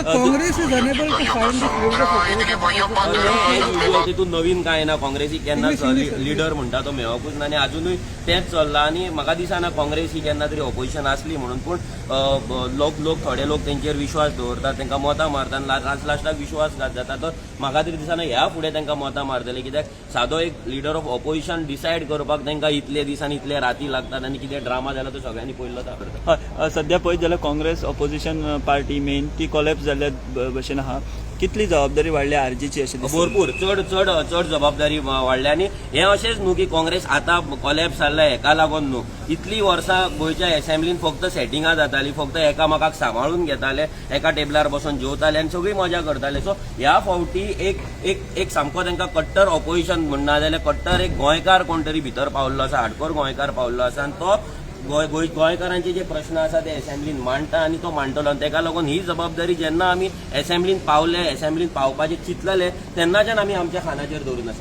Congress is unable to find this leader of as usual, तितून नवीन कांय ना. काँग्रेसीक केन्नाच English, English. Leader म्हणटा तो मेळोकूच ना आनी आजुनूय तेंच चल्लां. आनी म्हाका दिसना काँग्रेस ही केन्ना तरी ऑपोजिशन आसली म्हणून. पूण लोक लोक थोडे लोक तेंचेर विश्वास दवरतात, तांकां मतां मारतात, लास्टाक विश्वासघात जाता. तर म्हाका तरी दिसना ह्या फुडें तांकां मतां मारतले, कित्याक सादो एक लिडर ऑफ ऑपोजिशन डिसायड करपाक तांकां इतले दीस आनी इतले राती लागतात आनी कितें ड्रामा जाला तो सगळ्यांनी पयल्लो. हय, सध्या पळयत जाल्यार काँग्रेस ऑपोजिशन पार्टी मेन ती कोलॅप्स जाल्ल्या भशेन आहा. कितली जबाबदारी वाडल्या आरजीची अशें दिसता? भरपूर, चड चड चड जबाबदारी वाडल्या. आनी हें अशेंच न्हू की काँग्रेस आतां कोलॅप्स जाल्ल्या हेका लागून न्हू. इतलीं वर्सां गोंयच्या एसेंब्लीन फक्त सेटिंगां जातालीं, फक्त एकामेकाक सांबाळून घेताले, एका टेबलार बसून जेवताले आनी सगळी मजा करताले. सो ह्या फावटी एक एक एक सामको तांकां कट्टर ऑपोजिशन म्हणना जाल्यार कट्टर एक गोंयकार कोण तरी भितर पावल्लो आसा, हाडकोर गोंयकार पावल्लो आसा आनी तो गोंय गोंय गोंयकारांचे जे प्रश्न आसा ते एसेंब्लीन मांडटा आनी तो मांडटलो. आनी तेका लागून ही जबाबदारी जेन्ना आमी एसेंब्लीन पावले, एसेंब्लीन पावपाचें चिंतलेले, तेन्नाच्यान आमी आमच्या खांदाचेर दवरून आसा.